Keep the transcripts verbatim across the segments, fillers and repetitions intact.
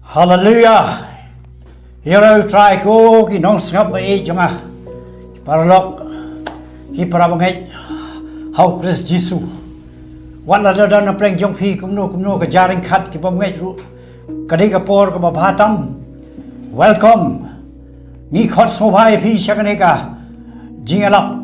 Haleluya. Ïa u Trai ko ki nongsngap ba ïeit jong nga, ki paralok, ki para bangeit ha u Khrist Jisu. Wat la da don na pdeng jong phi kumno kumno ka jingryngkat ki bangeit ruh, ka dei ka por kaba bha tam. Welcome. Ngi khot sngewbha ïa phi sha kane ka jingïalap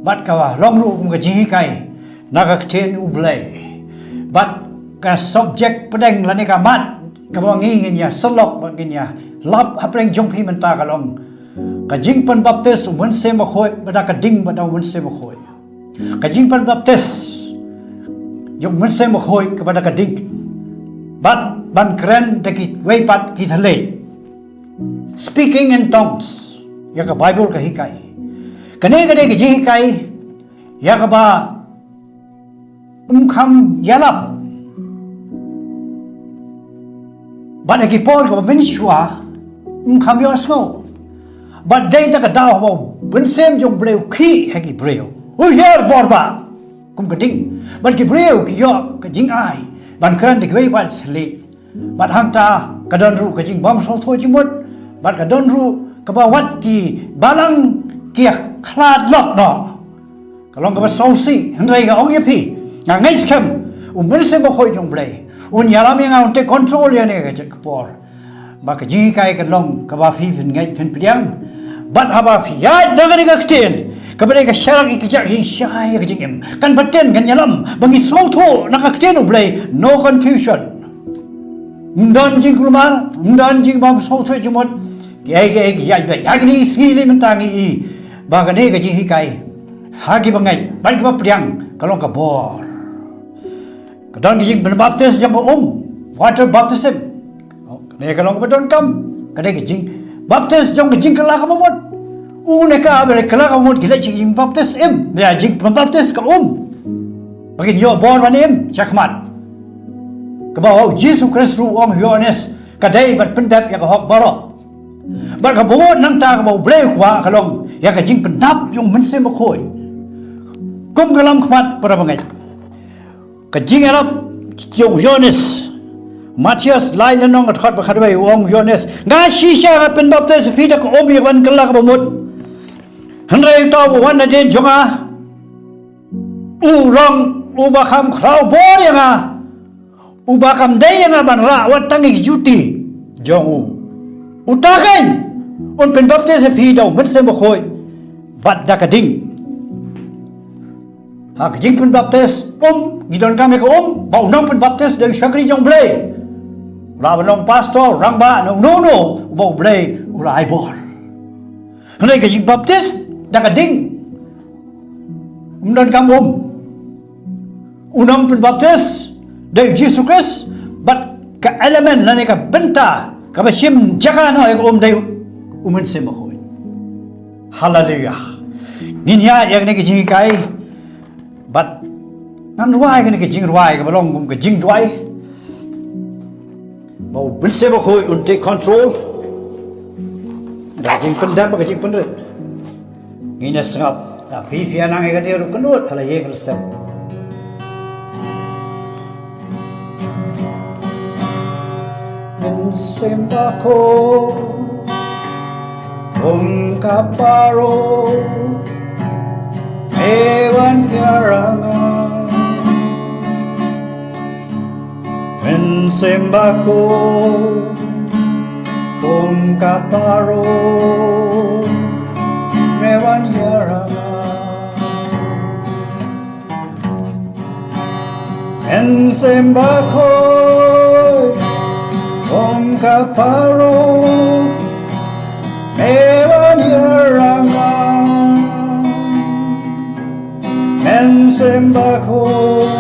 bad ka long ruh kum ka jinghikai na ka ktien U Blei. Bad ka subject pdeng lane ka mat kaba ngi ngin ïa sylok bad ngin ïa lap hapdeng jong phi mynta ka long ka jingpynbaptis u Mynsiem Bakhuid bad da ka ding bad da u Mynsiem Bakhuid. Ka jingpynbaptis jong u Mynsiem Bakhuid kaba da ka ding bad ban kren da kiwei pat ki thylliej. Speaking in tongues, ïa ka Bible ka hikai. Kane ka dei ka jinghikai ïa kaba ym kham ïalap. Bad ha ki por kaba mynshuwa ym kham ïohsngew. Bad dei da ka daw ba u Mynsiem jong U Blei u khih ha ki briew, u hiar bor ba kum ka ding. Bad ki briew ki ïoh ka jingai ban kren da kiwei pat ki thylliej. Bad hangta ka don ruh ka jingbymsngewthuh jingmut. Bad ka don ruh kaba wat ki balang ki khlad lok noh. Ka long kaba sngewsih, hynrei nga ong ïa phi, nga ngeit skhem u Mynsiem Bakhuid jong U Blei un ïalam ïa nga, un take control ïa kane ka jait ka por. Ba ka jinghikai kan long kaba phi phin ngeit phin pdiang. Bad haba phi ïaid na kane ka ktien kaba dei ka sharak ïa ka jingshai ïa ka jingim, kan bteng kan ïalam ba ngi sngewthuh na ka ktien U Blei, no confusion. Ym don jingkulmar, ym don jingbymsngewthuh jingmut. Kiei kiei ki ïaid beit. Ha kine ki sngi lei mynta ngi i ba kane ka jinghikai ha ki bangeit bad kiba pdiang ka long ka bor. Ka don ka jingpynbaptis jong ka um, water baptism. Kane ka long kaba donkam. Kane ka jingbaptis jong ka jingkylla kaba mut. Une ka ba kylla kaba mut ki leit sha ka jingbaptis im, ïa jingpynbaptis ka um. Ba kin ïoh bor ban im shakhmat. Kaba u Jisu Khrist ruh u ong ha u Ïoannis, ka dei ban pyndep ïa ka hok baroh. Bad kaba mut nangta kaba U Blei u kwah ka long ïa ka jingpyndap jong u Mynsiem Bakhuid. Kum ka lam khmat para bangeit. Ka jingïalap jong u Ïoannis, Mathaios lai lynnong ka dkhot ba khatwei, u ong u Ïoannis, nga shisha nga pynbaptis ïa phi da ka um ïa ka ban kylla kaba mut. Hynrei uta uba wan nadien jong nga u long uba kham khraw bor ïa nga, uba kam dei ïa nga ban rah wat tang ïa ki juti jong u. Uta keiñ un pynbaptis ïa phi da u Mynsiem Bakhuid bad da ka ding. Ha ka jingpynbaptis um, ngi donkam ïa ka um ba u nongpynbaptis dei u shakri jong U Blei. U lah ban long pastor, rangbah, no no no, uba U Blei u la ai bor. Hynrei ka jingbaptis da ka ding ym donkam um. U nongpynbaptis dei u Jisu Khrist, bad ka element lane ka bynta kaba shim jaka noh ïa ka um dei u Mynsiem Bakhuid. Haleluya. Ngin ïa ïa kane ka jinghikai bad ngan rwai kane ka jingrwai kaba long kum ka jingduwai. Ba u Mynsiem Bakhuid un take control. Da ka jingpyndap, da ka jingpynrit. Ngin ïa sngap. Da phi phi ïa nang ïa ka dei ruh kynduh pha la ïeng ka la sem. Mynsiem Bakhuid, kum ka paro, me wan ïa rangam. Mynsiem Bakhuid, kum ka paro, me wan ïa rangam. Mynsiem Bakhuid, kum ka paro, me wan ïa rangam. Mynsiem Bakhuid,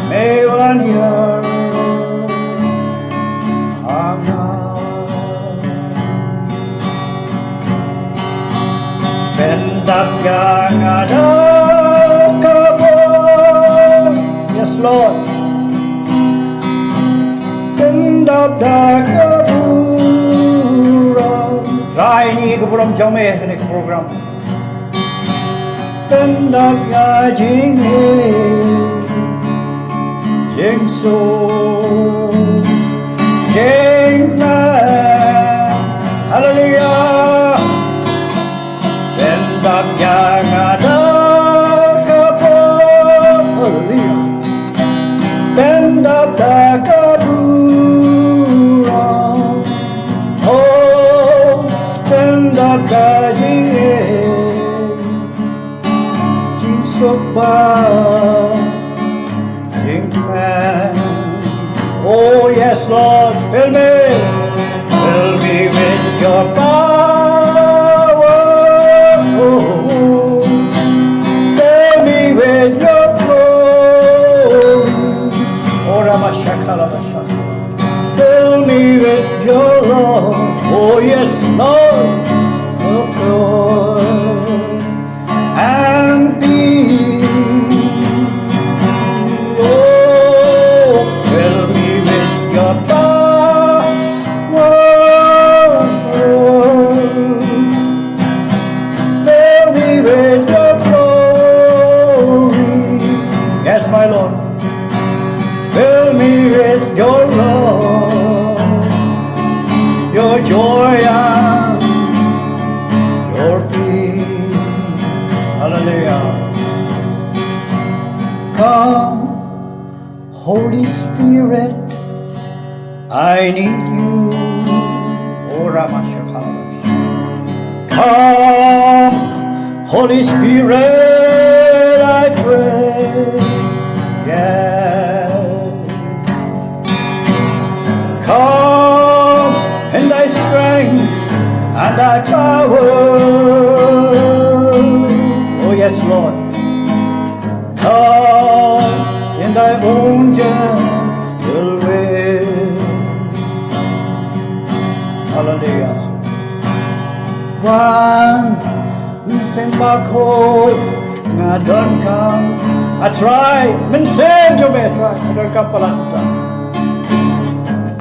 me wan ïa rangam. Pyndap ïa nga da ka bor. Yes, Lord. Pyndap da ka burom. Trai, ïa ka burom jong me ha kane ka program. Pyndap ïa jingim jingsuk. Jingkmen. Haleluya. Pyndap ïa nga da ka burom. Haleluya. Pyndap da ka burom. Oh, pyndap da jingim. Jingsuk ba jingkmen. Oh yes, Lord, fill me. Fill me with your power. Fill me with your glory. Oh, Ramashakala. Fill me with your love. Oh yes, Lord, of joy and peace. Oh, fill me with your power. Fill me with your glory. Yes, my Lord. Fill me with your love, your joy and your peace. Hallelujah. Come, Holy Spirit, I need you. Oh, Ramashakalash. Come, Holy Spirit, I pray. Yes. Come in thy strength and thy power. Oh, yes, Lord. Come in thy own gentle way. Hallelujah. Wan Mynsiem Bakhuid nga donkam. I try, Mynsiem jong me, I try, nga donkam palat.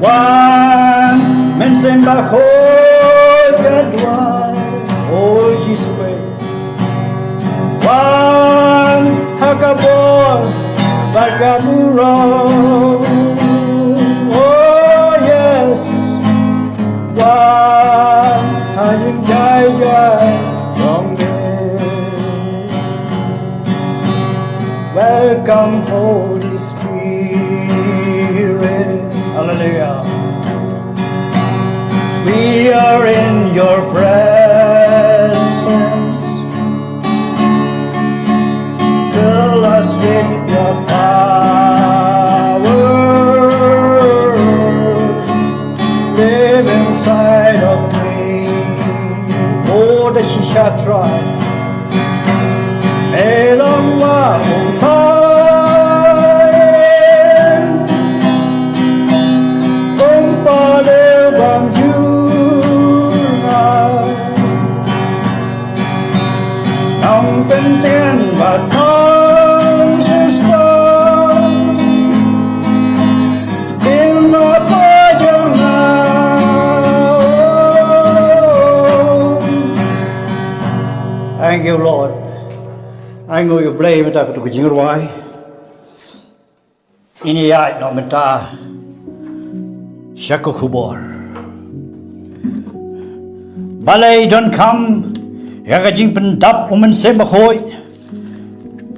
Wan Mynsiem Bakhuid nga duwai, oh Jisu. Wan ha ka bor bad ka burom. Oh yes. Wan ha ïing jai jai jong me. Welcome, Holy Spirit. Hallelujah. We are in your presence. Fill us with your power. Live inside of me. Oh, the shisha tribe. Elong wa umpai. Umpa de bang juna. Nang tenten bad nang suspah. Dim ma pa jong nga. Thank you, Lord. Ai nguh ïa U Blei mynta katu ka jingrwai. Ngin ïaid noh mynta sha ka khubor. Balei donkam ïa ka jingpyndap u Mynsiem Bakhuid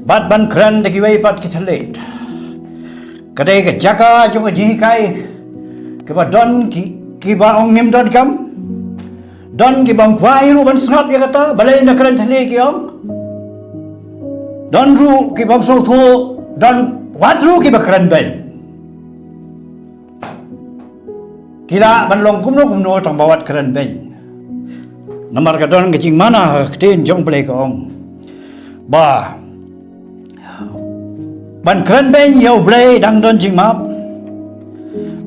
bad ban kren da kiwei pat ki thylliej. Ka dei ka jaka jong ka jinghikai kaba don ki, kiba ong ngim donkam. Don ki bym kwah ruh ban sngap ïa kata, balei nda kren thylliej ki ong. Don ruh ki bym sngewthuh, don wat ruh kiba kren beiñ. Ki lah ban long kumno kumno tang ba wat kren beiñ. Namar ka don ka jingmana ha ka ktien jong U Blei ka ong ba ban kren beiñ ïa U Blei dang don jingmap.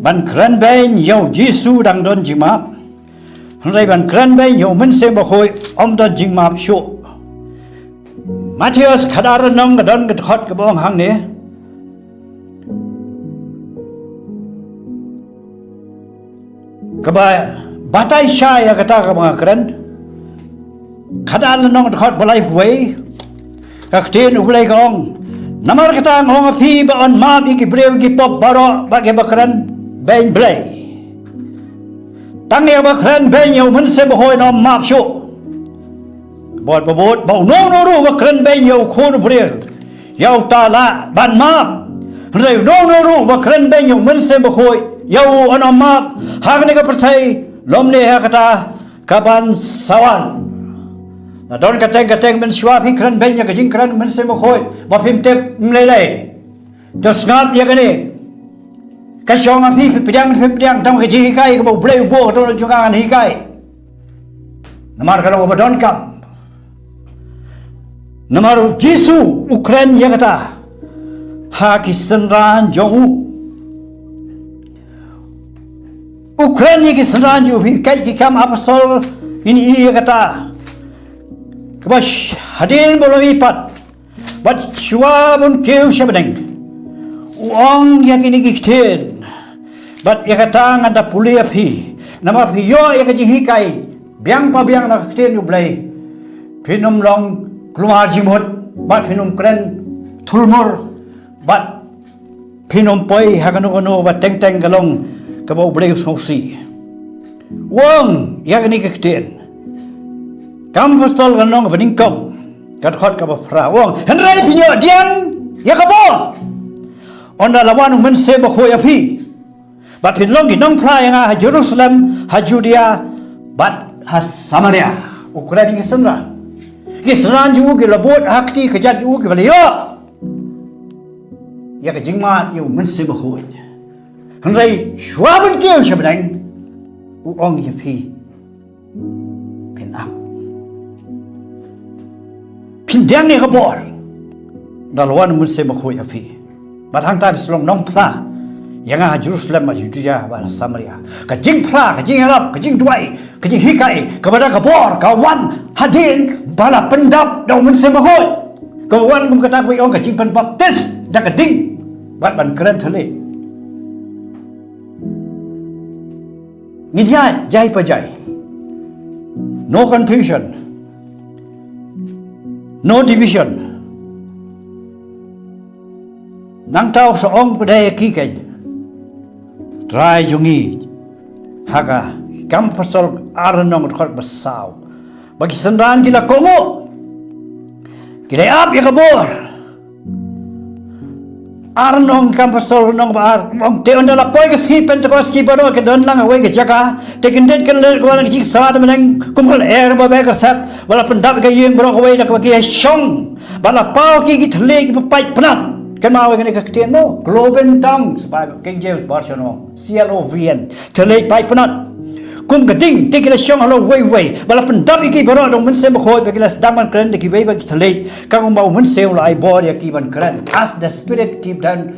Ban kren beiñ ïa U Jisu dang don jingmap. Hynrei ban kren beiñ ïa u Mynsiem Bakhuid ym don jingmap shuh. Mathaios khatar lynnong ka don ka dkhot kaba ong hangne. Kaba batai shai ïa kata kaba nga kren. Khatar lynnong ka dkhot ba laiphew wei. Ka ktien U Blei ka ong. Namar kata nga ong ïa phi ba yn map ïa ki briew ki pop baroh bad kiba kren beiñ Blei. Tang ïa ba kren beiñ ïa u Mynsiem Bakhuid un ym map shuh. Bad ba bud ba uno uno ruh ba kren beiñ ïa u Khun u briew, ïa uta lah ban map. Hynrei uno uno ruh ba kren beiñ ïa u Mynsiem Bakhuid, ïa u un ym map. Ha kane ka pyrthei lymne ha kata kaban sa wan. La don ka teng ka teng mynshuwa phi kren beiñ ïa ka jingkren Mynsiem Bakhuid ba phim tip ym lei lei. To sngap ïa kane. Ka shong ha phi, phi pdiang, phi pdiang tang ka jinghikai kaba U Blei u buh ha ka dohnud jong nga ngan hikai. Namar ka long kaba donkam. Namar u Jisu u kren ïa kata ha ki synran jong u. U kren ïa ki synran jong u, phi ïohi ki Kam Apostol, ngin ïohi ïa kata. Kaba sh-, hadien ba u la mih pat, bad shuwa ban kiew sha bneng, u ong ïa kine ki ktien. Bad ïa kata ngan da pule ïa phi. Namar phi ïoh ïa ka jinghikai biang pa biang na ka ktien U Blei, phin ym long kulmar jingmut, bad phin ym kren thulmur, bad phin ym poi ha kano kano ba teng teng ka long kaba U Blei u sngewsih. U ong ïa kine ki ktien. Kam Apostol ka lynnong ba nyngkong, ka dkhot kaba phra, u ong: Hynrei phin ïoh pdiang ïa ka bor ynda la wan u Mynsiem Bakhuid ha phi, bad phin long ki nongphla ïa nga ha Jerusalem, ha Judia, bad ha Samaria. U kren ïa ki synran. Ki synran jong u ki la bud ha kti ka jait jong u kiba la ïoh ïa ka jingmad ïa u Mynsiem Bakhuid. Hynrei shuwa ban kiew sha bneng, u ong ïa phi, phin ap, phin pdiang ïa ka bor ynda la wan u Mynsiem Bakhuid ha phi. Bad hangta phin sa long nongphla ïa nga ha Jerusalem, ha Judia bad ha Samaria. Ka jingphla, ka jingïarap, ka jingduwai, ka jinghikai kaba da ka bor ka wan hadien ba la pyndap da u Mynsiem Bakhuid. Ka wan kum kata kaba ong ka jingpynbaptis da ka ding bad ban kren thylliej. Ngin ïaid jai pa jai. No confusion. No division. Nangta u sa ong pat ïa ki, keiñ Trai jong ngi, ha ka Kam Apostol ar lynnong dkhot ba saw, ba ki synran ki la kohnguh, ki la ap ïa ka bor. Ar lynnong, Kam Apostol lynnong ba ar, ong: Te ynda la poi ka sngi Pentekost, ki baroh ki don lang ha kawei ka jaka. Te kyndit kyndit ka wan ka jingsawa da bneng kum ka lyer ba beh ka sep, ba la pyndap ïa ka ïing baroh kawei da kaba ki ïashong. Bad la paw ïa ki ki thylliej kiba paid pnat. Kynmaw ïa kane ka ktien mo, cloven tongues, ba King James Version ong, C L O V N. Thylliej paid pnat. Kum ka ding, te ki la shong halor uwei uwei. Bad la pyndap ïa ki baroh da u Mynsiem Bakhuid, bad ki la sdang ban kren da kiwei pat ki thylliej, ka kumba u Mynsiem u la ai bor ïa ki ban kren. As the Spirit give them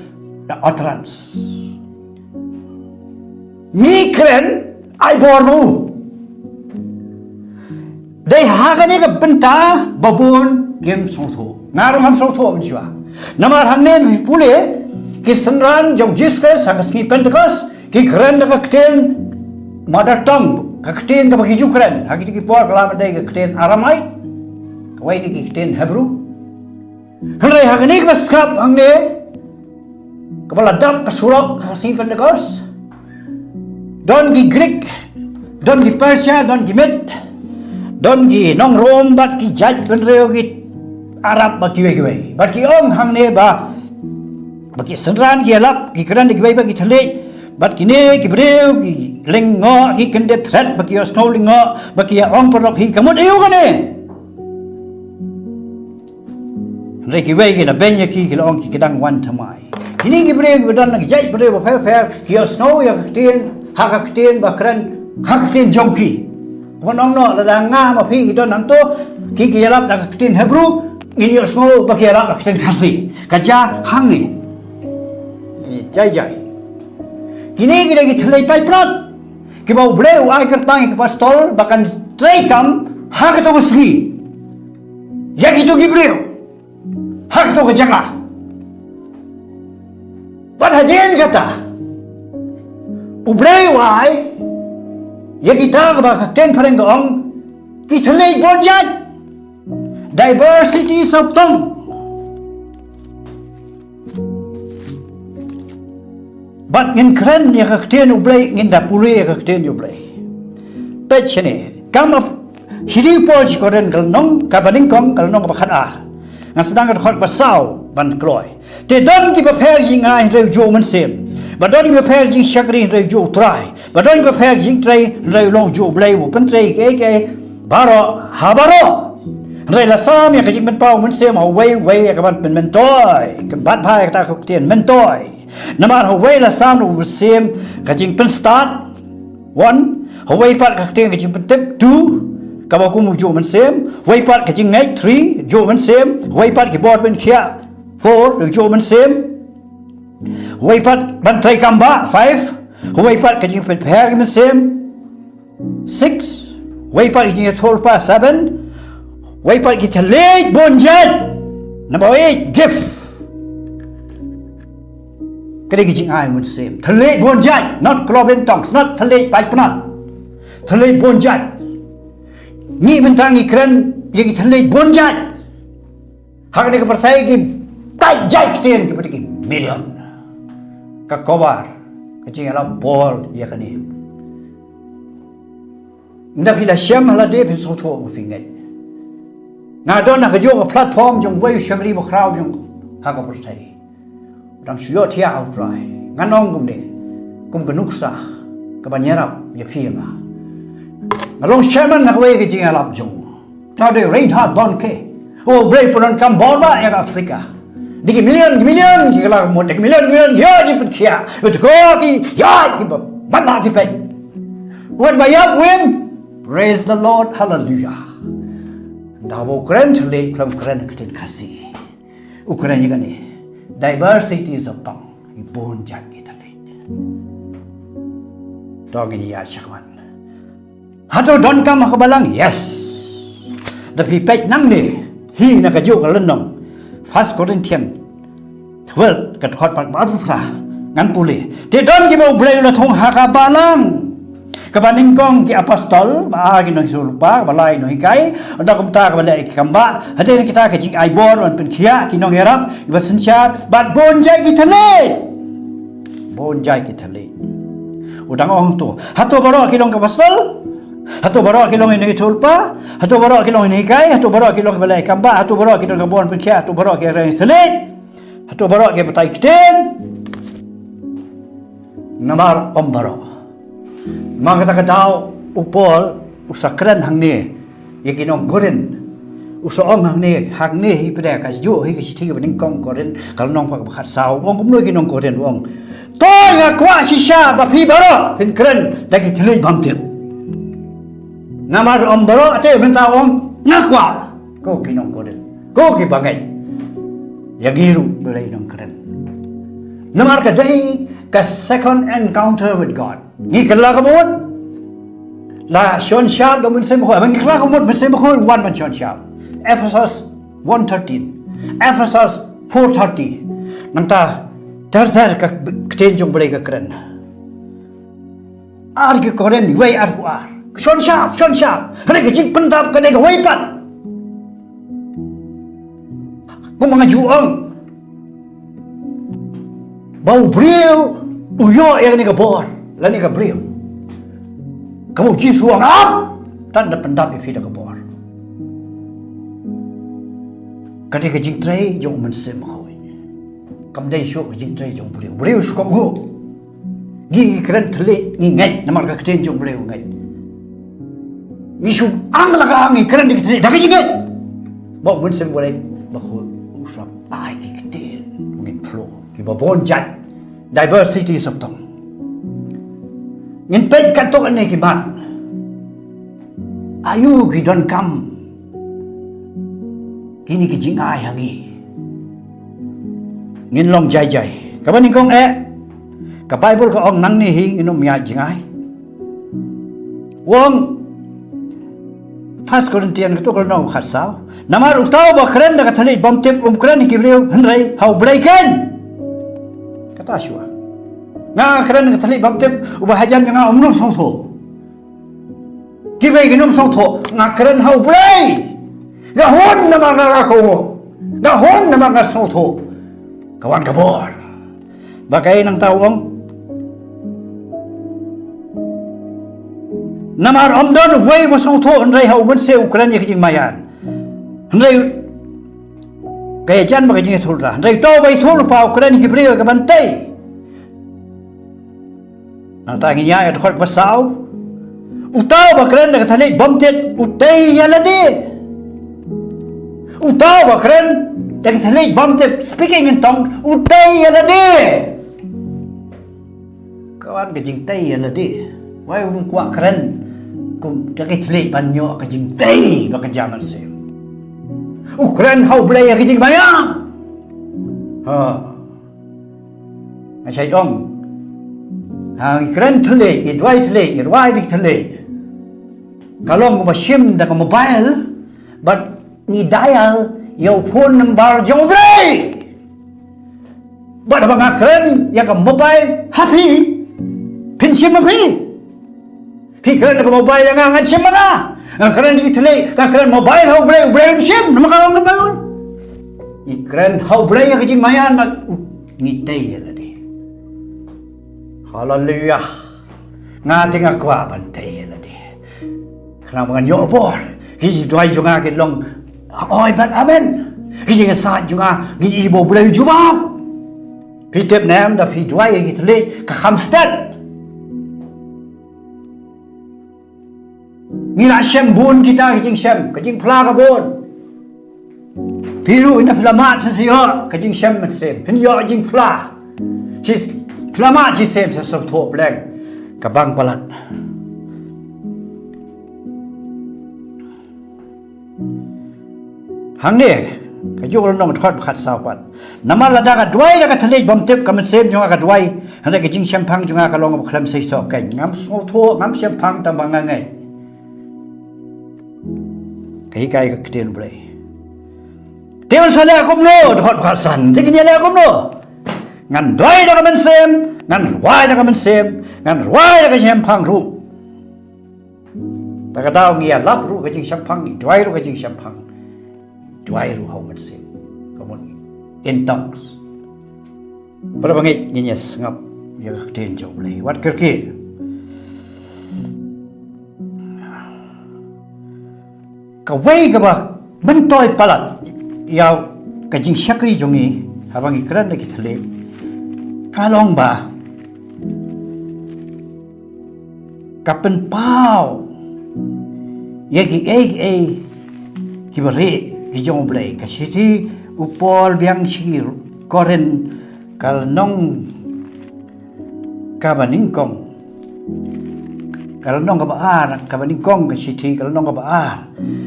the utterance. Ngi kren, ai bor ma u. Dei ha kane ka bynta ba bun kim sngewthuh. Nga ruh ngam sngewthuh mynshuwa. Namar hangne phi pule, ki synran jong Jisu Khrist ha ka sngi Pentekost, ki kren da ka ktien mother tongue, ka ktien kaba ki ju kren. Ha kito ki por ka la dei ka ktien Aramaic, kawei ne ki ktien Hebrew. Hynrei ha kane kaba sngap hangne, kaba la dap ka surok ha ka sngi Pentekost, don ki Greek, don ki Persia, don ki Mid, don ki nong Rom bad ki jaitbynriew ki Arab bad kiwei kiwei. Bad ki ong hangne ba, ba ki synran ki ïalap, ki kren da kiwei pat ki thylliej, bad kine ki briew ki lyngngoh, ki kyndit thret, ba ki ïohsngew lyngngoh, ba ki ïa ong paralok hi, ka mut aïu kane. Hynrei kiwei ki la beiñ ïa ki, ki la ong, ki, ki dang wan thymmai. Kine ki briew kiba don na ki jaitbynriew bapher bapher, ki ïohsngew ïa ka ktien, ha ka ktien ba kren, ha ka ktien jong ki. Wan ong noh, lada nga ma phi ki don hangto, ki, ki ïalap da ka ktien Hebrew, ngin ïohsngew ba ki ïalap da ka ktien Khasi. Ka jia hangne. Jai jai. Kine ki dei ki thylliej paid pnat, kiba U Blei u ai kyrpang ïa ki apostol ba kan treikam ha kato ka sngi ïa kito ki briew, ha kato ka jaka. Bad hadien kata, U Blei u ai ïa kita kaba ka ktien phareng ka ong, ki thylliej bun jait. Diversities of tongue. Bad ngin kren ïa ka ktien U Blei, ngin da pule ïa ka ktien U Blei. Peit shane. Kam ap-, shithi u Paul sha ki Korinth ka lynnong kaba nyngkong, ka lynnong kaba khatar. Ngan sdang ka dkhot ba saw ban kloi. Te don kiba pher jingai hynrei u juh u Mynsiem. Bad don kiba pher jingshakri hynrei u juh u Trai. Bad don kiba pher jingtrei hynrei u long u juh u Blei uba pyntrei kiei kiei baroh ha baroh. Hynrei la sam ïa ka jingpynpaw u Mynsiem ha uwei uwei ïa ka ban pynmyntoi. Kynbat bha ïa kata ka ktien myntoi. Namar ha uwei la sam u Mynsiem ka jingpynstad. One, ha uwei pat ka ktien ka jingpyntip. Two, kaba kum u juh u Mynsiem. Ha uwei pat ka jingngeit. Three, juh u Mynsiem. Ha uwei pat ki bor pynkhiah. Four, u juh u Mynsiem. Ha uwei pat ban trei kam bah. Five, ha uwei pat ka jingpynpher ki mynsiem. Six, ha uwei pat ka jingïathuhlypa. Seven, ha uwei pat ki thylliej bun jait. Number eight, gift. Ka dei ka jingai u Mynsiem. Thylliej bun jait, not cloven tongues, not thylliej paid pnat. Thylliej bun jait. Ngi mynta ngi kren ïa ki thylliej bun jait. Ha kane ka pyrthei ki thylliej jait ktien kiba dei ki million. Ka cover ka jingïalap Paul ïa kane. Nda phi la shem ha lade phin sngewthuh ba phi ngeit. Nga don ha kajuh ka platform jong uwei u shakri bakhraw jong ha ka pyrthei. U dang shu ïohthiah ha u Trai. Ngan ong kumne, kum ka nuksa kaban ïarap ïa phi ïa nga. Nga long chairman na kawei ka jingïalap jong u. Tang dei Reinhard Bonnke. U briew pyndonkam bor bah ïa ka Afrika. Dei ki million, ki million ki la mut, dei ki million, ki million ïa ki pynkhiah. Bad ko ki ïa ki ba, ban la ki peit. Wat ba ïap win. Praise the Lord, hallelujah. Da ba u kren thylliej, khlem kren ka ktien Khasi. U kren ïa kane. Diversities of tongue. Ki bun jait ki thylliej. To ngin ïa shakhmat. Hato donkam ha ka balang? Yes. Da phi peit nangne hi na kajuh ka lynnong. First Corinthians twelve ka dkhot pat ba arphew phra. Ngan pule. Te don kiba U Blei u la thung ha ka balang. Kaba nyngkong ki apostol, ba ar ki nonghikai, ba lai nonghikai, da kumta kaba leh ki kambah, hadien kita ka jingai bor ban pynkhiah, ki nongïarap, kiba synshar, bad bun jait ki thylliej. Bun jait ki thylliej. U dang ong to. Hato baroh ki long ki apostol? Hato baroh ki long ki nongïathuhlypa? Hato baroh ki long ki nonghikai? Hato baroh ki long kiba leh ki kambah? Hato baroh ki don ka bor ban pynkhiah? Hato baroh ki reng thylliej? Hato baroh ki batai ktien? Namar ym baroh. Namar kata ka daw u Paul u sa kren hangne ïa ki nong Korinth. U sa ong hangne, hangne hi pdeng kajuh hi ka shithi kaba nyngkong Korinth, ka lynnong kaba khatsaw. U ong kumno ïa ki nong Korinth, u ong, to nga kwah shisha ba phi baroh phin kren da ki thylliej bymtip. Namar ym baroh te mynta u ong nga kwah. Ko ki nong Korinth, ko kiba ngeit. Ïa ngi ruh U Blei u nang kren. Namar ka dei ka second encounter with God. Ngi kylla ka mut. La shon shap da u Mynsiem Bakhuid. Ngi kylla ka mut, Mynsiem Bakhuid wan ban shon shap. Ephesus one thirteen. Ephesus four thirty. Nangta ter ter ka ktien jong U Blei ka kren. Ar ki Korinth wei arphew ar. Shon shap, shon shap. Hynrei ka jingpyndap ka dei kawei pat. Kumba nga ju ong ba u briew u ïoh ïa kane ka bor lane ka briew. Kaba u Jisu u ong, ap, tang da pyndap ïa phi da ka bor. Ka dei ka jingtrei jong u Mynsiem Bakhuid. Kam dei shuh ka jingtrei jong u briew. U briew shu kohnguh. Ngi kren thylliej ngi ngeit namar ka ktien jong U Blei u ngeit. Ngi shu ang la ka ang ngi kren da ka thylliej da ka jingngeit. Ba u Mynsiem Bakhuid, Bakhuid u sa ai ki ktien ngin flow kiba bun jait. Diversities of tongue. Ngin peit katto katne ki mat. Aïu ki donkam kine ki jingai ha ngi. Ngin long jai jai. Kaba nyngkong eh, ka Baibl ka ong nangne hi ngin ym ïaid jngai. U ong First Corinthians katto ka lynnong khatsaw. Namar uta uba kren da ka thylliej bymtip um kren ha ki briew hynrei ha U Blei keiñ. Kata shuwa. Nga kren da ka thylliej bymtip, uba hajan jong nga um nym sngewthuh. Kiwei kin ym sngewthuh, nga kren ha U Blei. Nga hun namar nga kohnguh. Nga hun namar nga sngewthuh. Ka wan ka bor. Ba kaei nangta u ong. Namar ym don uwei ba sngewthuh, hynrei ha u Mynsiem u kren ïa ka jingmaïan. Hynrei ka ïajan bad ka jingïathuhlypa. Hynrei uta uba ïathuhlypa u kren ïa ki briew ïa ka ban tei. Nangta ngin ïa ïa dkhot ba saw. Uta uba kren da ka thylliej bymtip u tei ïa lade. Uta uba kren da ka thylliej bymtip, speaking in tongues, u tei ïa lade. Ka wan ka jingtei ïa lade. Wei um kwah kren kum da ka thylliej ban ïoh ka jingtei ba ka jam mynsiem. U kren ha U Blei ïa ka jingmaïan. Ha. Nga shait ong, ha, ngi kren thylliej, ngi duwai thylliej, ngi rwai da ka thylliej. Ka long kumba shim da ka mobile bad ngi dial ïa u phone number jong U Blei. Bad haba nga kren ïa ka mobile ha phi, phin shim ma phi. Phi kren da ka mobile ïa nga, ngan shim ma nga. Nga kren da ki thylliej, nga kren mobile ha U Blei, U Blei un shim, namar ka long ka Baibl. Ngi kren ha U Blei ïa ka jingmaïan bad u, ngi tei ïa lade. Haleluia. Nga te nga kwah ban tei ïa lade. Khnang ba ngan ïoh bor. Ki jingduwai jong nga kin long hooid bad amen. Ki jingïasaid jong nga ngin ïoh bor, U Blei u jubab. Phi tip ne em, da phi duwai ïa ki thylliej ka kham stet. Ngi la shem bun kita ki jingshem, ka jingphla ka bun. Phi ruh ynda phi la mad phin sa ïoh ka jingshem mynsiem, phin ïoh jingphla. Shi, phi la mad shisien sa sngewthuh pleng ka bang palat. Hangne, ka juk lynnong dkhot ba khatsaw pat. Namar lada nga duwai da ka thylliej bymtip, ka mynsiem jong nga ka duwai, hynrei ka jingshemphang jong nga ka long kaba khlem seisoh keiñ. Ngam sngewthuh, ngam shemphang tang ba nga ngeit. Ka hikai ka ktien U Blei. Te un sa leh kumno, dkhot ba khatsan. Te kin ïa leh kumno? Ngan duwai da ka mynsiem, ngan rwai da ka mynsiem, ngan rwai da ka jingshemphang ruh. Te ka daw ngi ïalap ruh ka jingshemphang, ngi duwai ruh ka jingshemphang. Duwai ruh ha u Mynsiem. Ka mut in tongues. Para bangeit, ngin ïa sngap ïa ka ktien jong U Blei. Wat kyrkieh. Kawei kaba myntoi palat ïa ka jingshakri jong ngi haba ngi kren da ki thylliej ka long ba ka pynpaw ïa kiei kiei kiba rieh ki jong U Blei. Ka shithi u Paul biang sha ki Korinth, ka lynnong kaba nyngkong, ka lynnong kaba ar, kaba nyngkong ka shithi, ka lynnong kaba ar,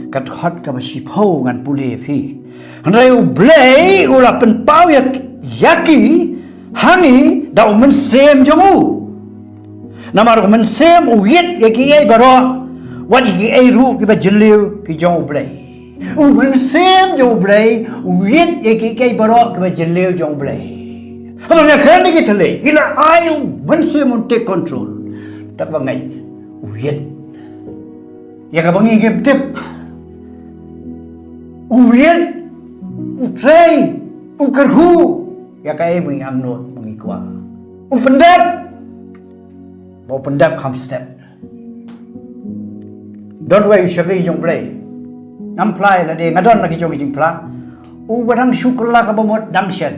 ka dkhot kaba shiphew ngan pule ïa phi. Hynrei U Blei u la pynpaw ïa, ïa ki ha ngi da u Mynsiem jong u. Namar u Mynsiem u ïit ïa kiei baroh, wat ïa kiei ruh kiba jylliew ki jong U Blei. U Mynsiem jong U Blei u ïit ïa kiei kiei baroh kiba jylliew jong U Blei. Haba nga kren da ki thylliej, ngi la ai u Mynsiem un take control. Te kaba ngeit, u ïit ïa kaba ngi ngim tip. U ïit, u trei, u kyrkhu ïa kaei ba ngi angnud, ba ngi kwah. U pyndep, ba u pyndep kham stet. Don wei u shakri jong U Blei. Ngam phla ïa lade, nga don la ki jong ki jingphla. Uba dang shu kylla kaba mut dang shen.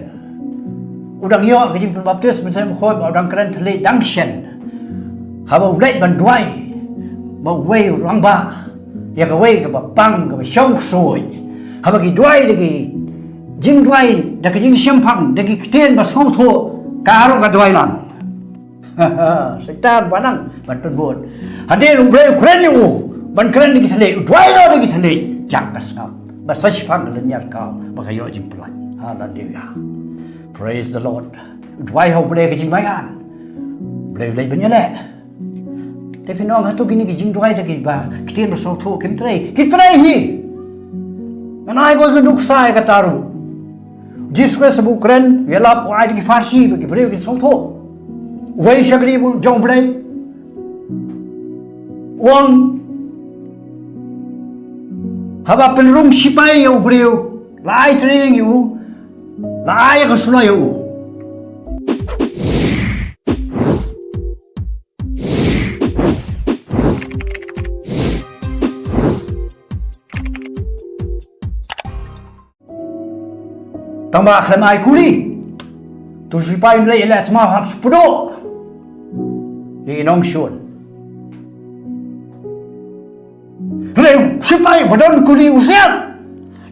U dang ïoh ka jingpynbaptis Mynsiem Bakhuid, ba u dang kren thylliej dang shen. Haba u leit ban duwai, ba uwei u rangbah ïa kawei kaba pang, kaba shong ksuid. Haba ki duwai da ki jingduwai, da ki jingshemphang, da ki ktien ba sngewthuh, ka ruh ka duwai lang. Soitan ba nang ban pynbud. Hadien U Blei u kren ïa u ban kren da ki thylliej, u duwai noh da ki thylliej, jang ka sngap. Ba sa shiphang ka lynñiar kaw, ba ka ïoh jingpynlait. Haleluia. Praise the Lord. U duwai ha U Blei ka jingmaïan. U Blei u leit ban ïaleh. Te phin ong hato kine ki jingduwai da kiba ktien ba sngewthuh kim trei? Ki trei hi. Ngan ai ko ka nuksa ïa kata ruh. Jisu Khrist ba u kren, u ïalap, u ai da ki pharshi, ba ki briew kin sngewthuh. Uwei u shakri jong U Blei u ong, haba pynrung shipai ïa u briew, la ai training ïa u, la ai ka suloi ïa u. Tang ba khlem ai kuli. Tu sipai mlei ila tma hap sepdo. Ïa i nongshun. Reu sipai ba don kuli u siat.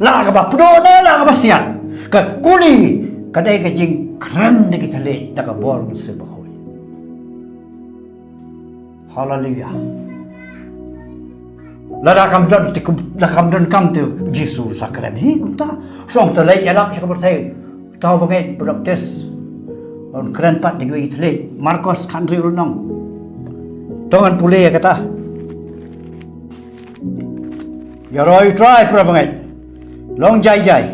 La ka ba pdo ne la ka ba siat. Ka kuli ka dei ka jingkren da ki thylliej da ka bor Mynsiem Bakhuid. Haleluya. Lada kam don te kum, lada kam don kam te Jisu sa kren hi kumta. Song te lei ïalap sha ka pyrthei. Tau bangeit baptis. Un kren pat da kiwei ki thylliej. Markos khan riu nong. Tong an pule kata. Ïa roi u Trai para bangeit. Long jai jai.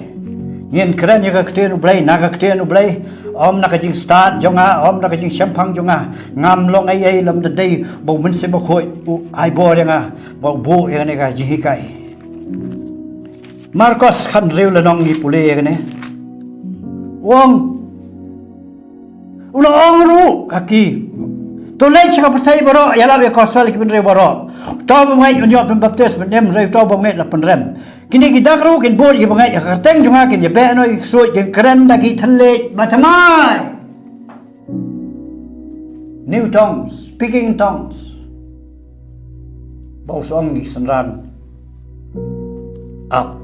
Ngin kren ïa ka ktien u Blei, na ka ktien u Blei. Om na ka jingstad jong nga, om na ka jingshemphang jong nga. Ngam long ei ei lem da dei ba u Mynsiem Bakhuid u ai bor ïa nga, ba u buh ïa kane ka jinghikai. Markos khan riu la nong ngi pule ïa kane. Wong u la ong ruh ha ki. To leit sha ka pyrthei baroh, ïalap ïa ka gospel ki bynriew baroh. Uta uba ngeit un ïoh pynbaptis, pynrem, hynrei uta uba ngeit la pynrem. Kine ki dak ruh kin bud ïa ki bangeit ha ka kyrteng jong nga, kin ïabeh noh ïa ki ksuid, kin kren da ki thylliej ba thymmai. New tongues, speaking in tongues. Ba u sa ong ïa ki synran, ap,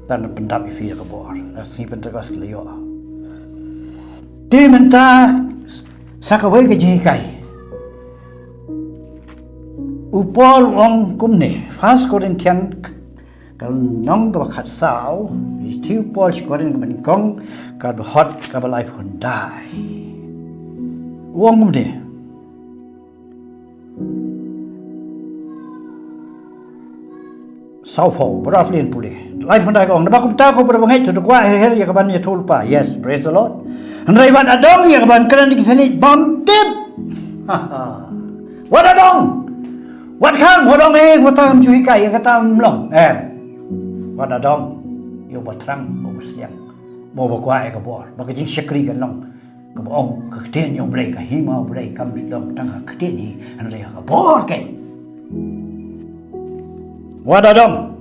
ngan pyndap ïa phi da ka bor. Ka sngi Pentekost ki la ïoh. Te mynta sa kawei ka jinghikai. U Paul u ong kumne, First Corinthians ka lynnong kaba khatsaw, shithi u Paul sha ki Korinth kaba nyngkong, kaba hot, kaba laiphew khyndai. U ong kumne. Sawphew, baroh lin pule. Laiphew khyndai ka ong, naba kumta ko para bangeit, to da kwah her her ïa ka ban ïathuhlypa. Yes, praise the Lord. Hynrei wat da dong ïa ka ban kren da ki thylliej bym tip. Wat da dong. Wat khang, wat ong, eh, wat tam ju hikai, ïa kata ym long. Eh. Wat da dong. Ïa uba thrang, uba sliang. Mo ba kwah ïa ka bor. Ba ka jingshakri kan long. Kaba ong ka ktien jong u Blei, ka hima u Blei, kam long tang ha ktien hi, hynrei ha ka bor keiñ. Wat da dong.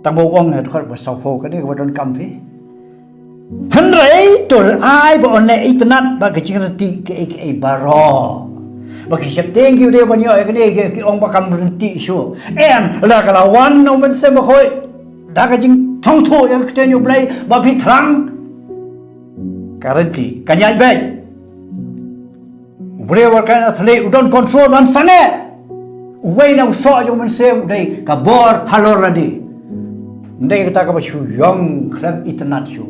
Tang ba u ong ha dkhot ba sawphew, kane kaba donkam phi. Hynrei to ai ba un leh itynnad bad ka jingryntih kaei kaei baroh. Ba ki sheptieng ki ïoh ban ïoh ïa kane ki, ki ong ba kam ryntih shuh. Em, la ka la wan na u Mynsiem Bakhuid. Da ka jingsngewthuh ïa ka ktien u Blei ba phi thrang. Ka ryntih kan ïaid beit. U briew ba kren thylliej u don control ban sangeh. Uwei na u soh jong u Mynsiem u dei ka bor halor lade. Ym dei kata kaba shu ïong khlem itynnad shuh.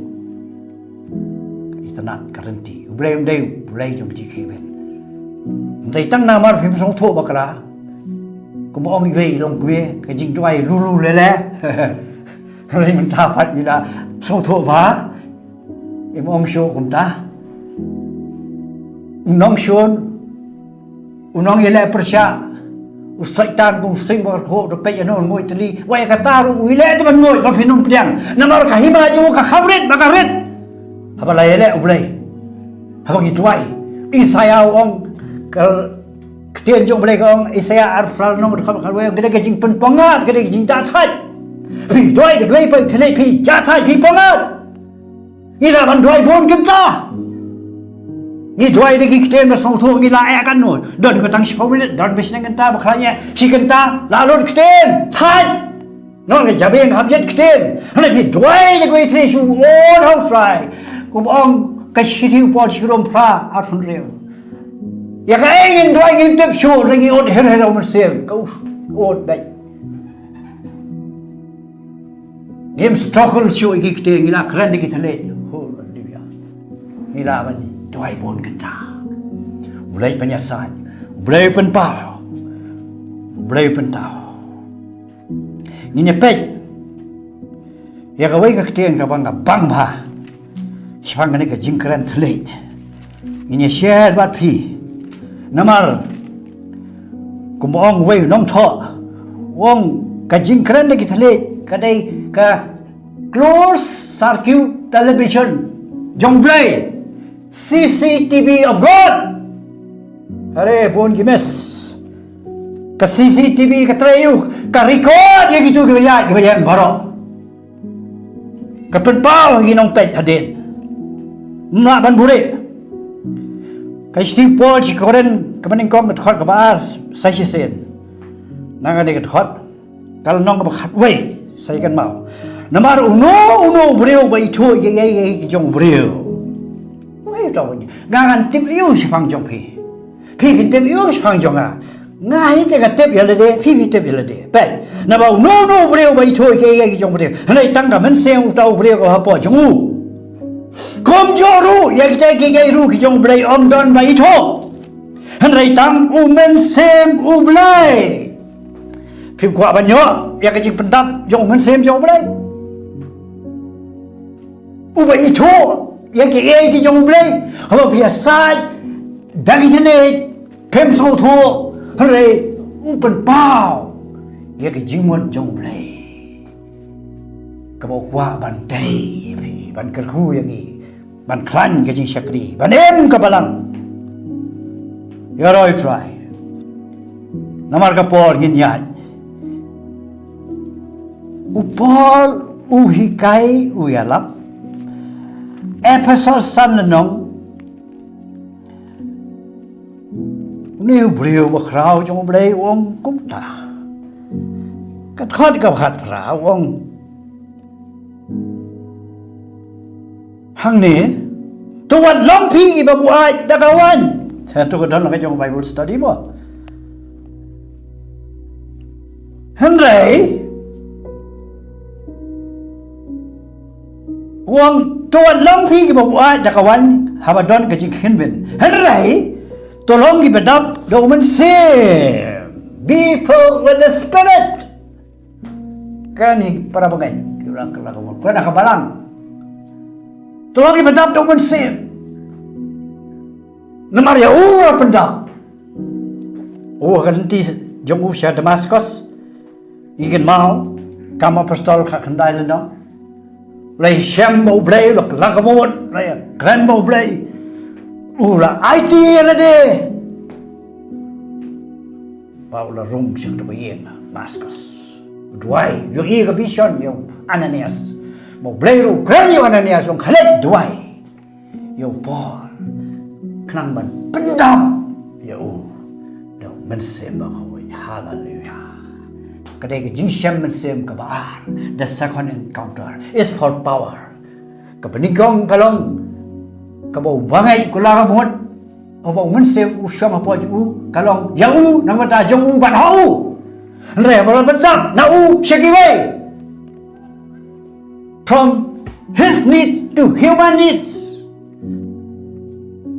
Ka itynnad ka ryntih. U Blei um dei u Blei jong jingkheiñ. Ym dei tang namar phim sngewthuh bakla. Kumba ong iwei i longkmie, ka jingduwai lulu lele. Hynrei mynta pat i la sngewthuh ba im ong shuh kumta. U nongshun, u nongïaleh pyrshah, u Soitan kum u sing ba kyrkhu, u da peit ïano nguid tylli. Wei kata ruh u ïaleh te ban nguid ba phin ym pdiang. Namar ka hima jong u ka kham rit ba ka rit. Haba la ïaleh u Blei. Haba ngi duwai. Isaïah u ong ka ktien jong u Blei ka ong, Isaïah arphew phra lynnong dkhot khatwei, ka dei ka jingpynpyngngad, ka dei ka jingjathait. Phi duwai da kawei pat thylliej phi jathait, phi pyngngad. Ngi lah ban duwai bun kynta. Ngi duwai da ki ktien ba sngewthuh, ngi lah eh katno. Don ba tang shiphew minit, don ba shi kynta, ba khlaiñ eh shi kynta, la lut ktien, thait. Nong ka jabieng hap ïa ktien. Hynrei phi duwai da kawei thylliej shu ot ha u Trai. Kum ong ka shithi u Paul sha ki Rom phra arphew hynriew. Ïa kaei ngin duwai ngim tip shuh, hynrei ngi ot her her ha u Mynsiem. Ka us ot beit. Ngim struggle shuh ïa ki ktien, ngi la kren da ki thylliej. Haleluya. Ngi la ban duwai bun kynta. U Blei pynïasaid. U Blei pynpaw. U Blei pynpaw. Ngin ïa peit ïa kawei ka ktien kaba nga bang bha shaphang kane ka jingkren thylliej. Ngin ïa share bad phi. Namar kumba ong uwei u nongthoh, u ong ka jingkren da ki thylliej ka dei ka closed circuit television jong u Blei. C C T V of God. Hare bun ki miss. Ka C C T V ka trei ïa u, ka record ïa kitu kiba ïaid kiba ïeng baroh. Ka pynpaw ha ki nongpeit hadien. Mla ban buhrieh. Ka shithi Paul sha ki Korinth, kaba nyngkong, ka dkhot kaba ar, sa shisien. Na kane ka dkhot, ka lynnong kaba khatwei, sa ïakynmaw. Namar uno uno u briew ba ithuh ïa kiei kiei ki jong u briew. Wei to wei. Nga ngan tip ïa u shaphang jong phi. Phi phin tip ïa u shaphang jong nga. Nga hi te nga tip ïa lade, phi phi tip ïa lade. Peit, naba uno uno u briew ba ithuh ïa kiei kiei ki jong u briew. Hynrei tang ka mynsiem uta u briew kaba hapoh jong u. Kumjuh ruh ïa kita kiei kiei ruh ki jong u Blei ym don ba ithuh. Hynrei tang u Mynsiem u Blei. Phim kwah ban ïoh ïa ka jingpyndap jong u Mynsiem jong u Blei. Uba ithuh ïa kiei kiei ki jong u Blei. Haba phi ïasaid da ki jingïeit, phim sngewthuh, hynrei u pynpaw ïa ka jingmut jong u Blei. Kaba u kwah ban tei ïa phi, ban kyrkhu ïa ngi, ban khlaiñ ka jingshakri, ban im ka balang. Ïaroh ïa u Trai. Namar ka por ngin ïaid. U Paul u hikai, u ïalap. Ephesos san lynnong. Une u briew bakhraw jong u Blei u ong kumta. Ka dkhot kaba khatphra u ong, hangne, to wat long phi kiba buaid da ka waiñ. Sa to ka don la ka jong Bible study mo. Hynrei u ong, to wat long phi kiba buaid da ka waiñ haba don ka jingkheiñbeiñ. Hynrei to long kiba dap da u Mynsiem. Be filled with the Spirit. Kane para bangeit, ki orang ka la ka mon, kane ka balang. To long kiba dap da u Mynsiem. Namar ïa u la pyndap. U ha ka lynti jong u sha Damaskus. Ngi kynmaw, Kam Apostol khatkhyndai lynnong. La ïashem bad u Blei, la kylla ka mut, la ïakren bad u Blei. U la aiti ïa lade. Ba u la rung sha kata ka ïing Damaskus. U duwai, u ïohi ka vision ïa u Ananias. Ba u Blei ruh u kren ïa u Ananias, u ong khie leit duwai ïa u Paul, khnang ban pyndap ïa u da u Mynsiem Bakhuid. Haleluya. Ka dei ka jingshem mynsiem kaba ar. The second encounter is for power. Kaba nyngkong ka long kaba u bangeit u kylla ka mut, uba u Mynsiem u shong hapoh jong u, ka long ïa u, na ka bynta jong u bad ha u. Hynrei ba la pyndap na u sha kiwei. From his need to human needs.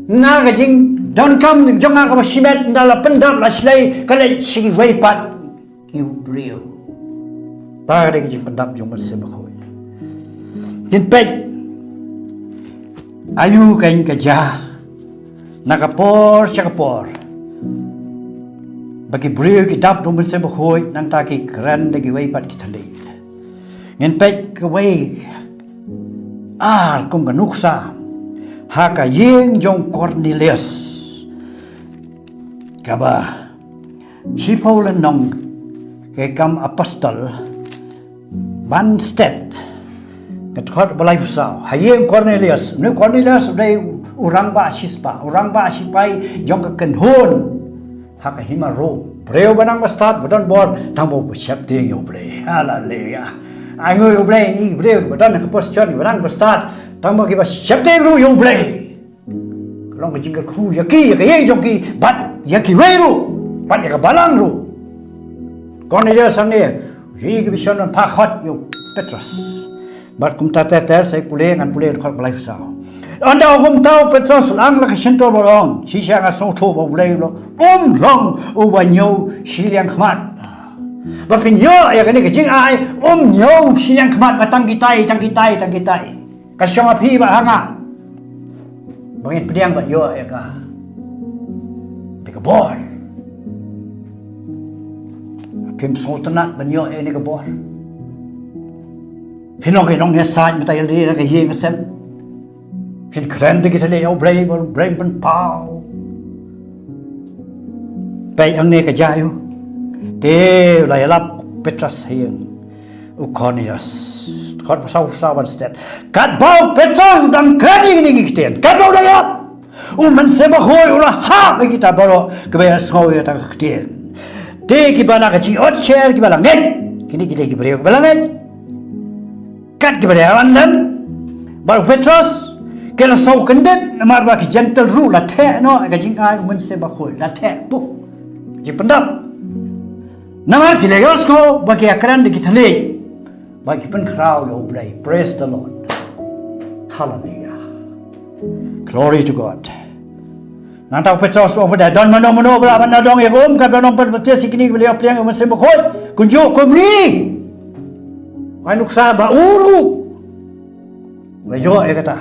Na ka jingdonkam jong nga kaba shimet, ynda la pyndap la shlei, ka leit sha kiwei pat ki briew. Ta ka dei ka jingpyndap jong u Mynsiem Bakhuid. Ngin peit aïu kein ka jia na ka por sha ka por ba ki briew ki dap da u Mynsiem Bakhuid, nangta ki kren da kiwei pat ki thylliej. Ngin peit kawei ar kum ka nuksa ha ka ïing jong u Kornelius. Kaba shiphew lynnong ka Kam Apostol, ban stet, ka dkhot ba laiphew saw. Ha ïing u Kornelius, une u Kornelius u dei u rangbah shispah, u rangbah shipai jong ka kynhun ha ka hima Rom. Briew ba nang ba stad, ba don bor, tang ba u sheptieng ïa u Blei. Haleluya. Ai nguh ïa u Blei, ïa ki briew ba don ha ka position, ba nang ba stad, tang ba kiba sheptieng ruh ïa u Blei. Ka long ka jingkyrkhu ïa ki, ïa ka ïing jong ki, bad ïa kiwei ruh, bad ïa ka balang ruh. Kornelius hangne, ïa ka vision, ban phah khot ïa u Petros. Bad kumta ter ter, sa pule, ngan pule dkhot ba laiphew saw. Ynda kumta u Petros u la ang la ka shyntur bad u ong, shisha nga sngewthuh ba u Blei u long, um long uba ñiew shiliang khmat. Ba phin ïoh ïa kane ka jingai, um ñiew shiliang khmat, ba tang kitai, tang kitai, tang kitai. Ka shong ha phi bad ha nga ba ngin pdiang bad ïoh ïa ka, ïa ka bor. Phim sngewtynnat ban ïoh ïa kane ka bor. Phin long ki nongïasaid mynta ïa lade na ka ïing ka sem. Phin kren da ki thylliej ïa u Blei, ba u Blei un pynpaw. Peit hangne ka jia aïu. Te la ïalap u Petros ha ïing u Kornelius. Khot ba saw saw ban stet. Katba u Petros u dang kren ïa kine ki ktien, katba u dang ïap, u Mynsiem Bakhuid u la hap ïa kita baroh kiba ïasngew ïa kata ka ktien. Te kiba na ka jingïohsngew kiba la ngeit, kine ki dei ki briew kiba la ngeit. Kat kiba la ïalam lem bad u Petros, ki la sngewkyndit namar ba ki Jentil ruh la theh noh ïa ka jingai u Mynsiem Bakhuid, la theh puh jingpyndap. Namar ki la ïohsngew ba ki ïakren da ki thylliej, ba ki pynkhraw ïa U Blei. Praise the Lord. Hallelujah. Glory to God. Nangta u Petros u ong ba don mano mano ba lah ban nadong ïa ka um katba nong pynbaptis ïa kine kiba la ïoh pdiang ïa u Mynsiem Bakhuid, kumjuh kumne. Ai nuksa ba u ruh u la ïoh ïa kata.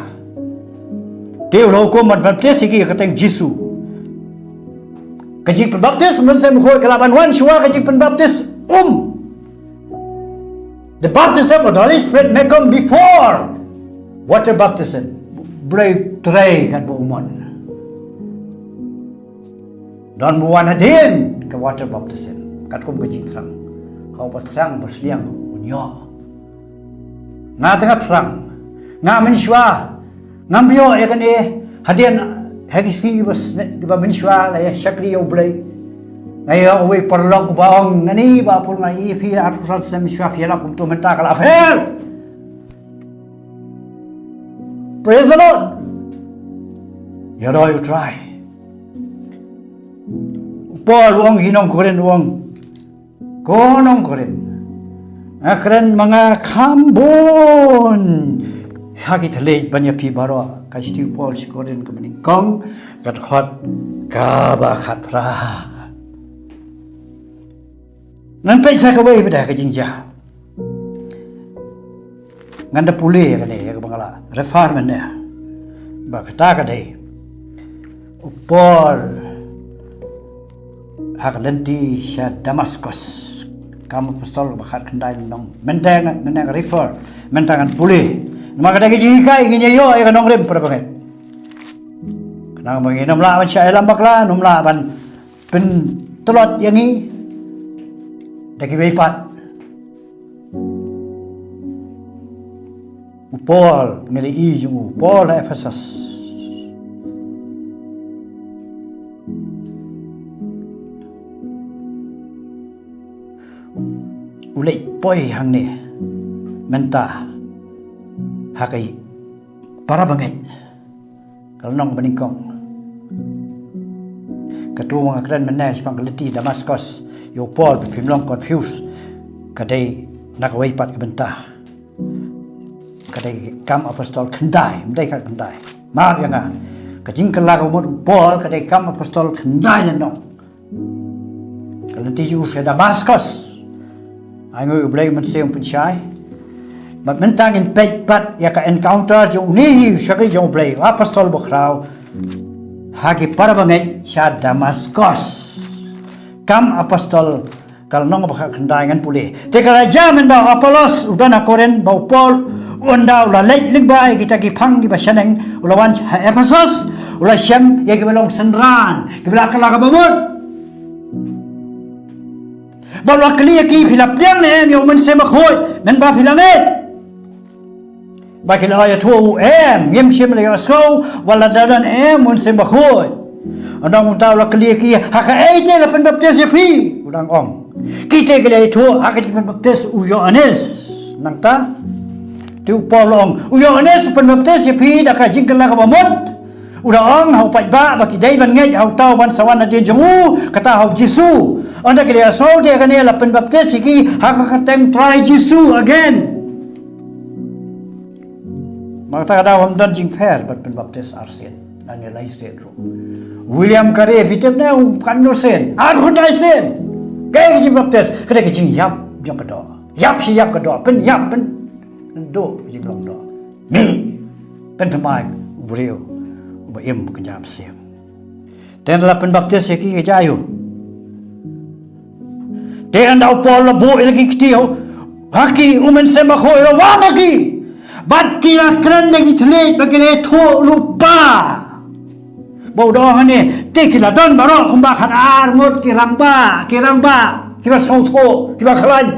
Te u la hukum ban pynbaptis ïa ki ha ka kyrteng Jisu. Ka jingpynbaptis Mynsiem Bakhuid ka lah ban wan shuwa ka jingpynbaptis um. The baptism of the Holy Spirit may come before water baptism. Blei trei katba u mon. Don ba wan hadien ka water baptism, katkum ka jingthrang. Haba thrang ba sliang un ïoh. Nga te nga thrang, nga mynshuwa, ngam ïoh ïa kane hadien ha ki sngi kiba sne-, kiba mynshuwa la ïa shakri ïa U Blei. Nga ïoh uwei u paralok uba ong, nangne ba pur nga ïa phi arphew san snem mynshuwa phi ïalap kumto, mynta ka la pher. Praise the Lord. Ïaroh ïa U Trai. U Paul u ong ha ki nong Korinth u ong, ko nong Korinth, nga kren ma nga kham bun ha ki thylliej ban ïa phi baroh. Ka shithi u Paul sha ki Korinth kaba nyngkong, ka dkhot kaba khatphra. Ngan peit sa kawei pat ha ka jingjia. Ngan da pule ïa kane, ïa kaba nga la refer mynne. Ba kata ka dei u Paul ha ka lynti sha Damaskos. Kam Apostol kaba khatkhyndai lynnong. Mynta nga, mynta nga refer, mynta ngan pule. Namar ka dei ka jinghikai ngin ïa ïoh ïa ka nongrim para bangeit. Khnang ba ngin ym lah ban shah ïalam bakla, ym lah ban pyntlot ïa ngi da kiwei pat. U Paul, ngi la i jong u Paul ha Ephesus. U leit poi hangne mynta ha ka para bangeit. Ka lynnong ba nyngkong. Katu nga kren mynne shaphang ka lynti Damaskos, ïa u Paul, ba phim long confuse. Ka dei na kawei pat ka bynta. Ka dei Kam Apostol khyndai, ym dei khatkhyndai. Map ïa nga. Ka jingkylla ka mut u Paul, ka dei Kam Apostol khyndai lynnong. Ka lynti jong u sha Damaskos. Ai nguh ïa U Blei, u Mynsiem u pynshai. Bad mynta ngin peit pat ïa ka encounter jong une hi u shakri jong U Blei, u apostol bakhraw, ha ki para bangeit sha Damaskos. Kam Apostol, ka lynnong ba khatkhyndai, ngan pule. Te ka la jia mynba u Apollos u don ha Korinth ba u Paul u ynda u la leit lyngba ïa kita ki phang kiba shaneng, u la wan ha Ephesus, u la shem ïa kiba long synran, kiba la kylla kaba mut. Bad u la kylli ïa ki, phi la pdiang ne em ïa u Mynsiem Bakhuid mynba phi la ngeit? Bad ki la ïathuh, em, ngim shym la ïohsngew wat la da don em u Mynsiem Bakhuid. Ynda mynta u la kylli ïa ki, ha kaei te la pynbaptis ïa phi? U dang ong. Kita ki la ïathuh, ha ka jingpynbaptis u Ïoannis. Nangta te u Paul u ong, u Ïoannis u pynbaptis ïa phi da ka jingkylla kaba mut. U da ong ha u paidbah ba ki dei ban ngeit ha uta uban sa wan hadien jong u, kata ha u Jisu. Ynda ki la ïohsngew te kane la pynbaptis ïa ki ha ka kyrteng Trai Jisu again. Ma kata ka daw ym don jingpher ban pynbaptis arsien, nangne lai sien ruh. William Carey, phi tip ne, u khatno sien, arphew khyndai sien. Kaei ka jingbaptis? Ka dei ka jingïap jong ka doh. Ïap shi ïap ka doh, pynïap, pynduh jinglong doh. Mih, pynthymmai u briew uba im ka jingïap sien. Te ynda la pynbaptis ïa ki, ka jia aiu? Te ynda u Paul u la buh ïa la ki kti ha ki, u Mynsiem Bakhuid u la wan ha ki. Bad ki la kren da ki thylliej, bad ki la ïathuh lypa. Ba u da ong hangne, te ki la don baroh kumba khatar ngut ki rangbah, ki rangbah, kiba sngewthuh, kiba khlaiñ.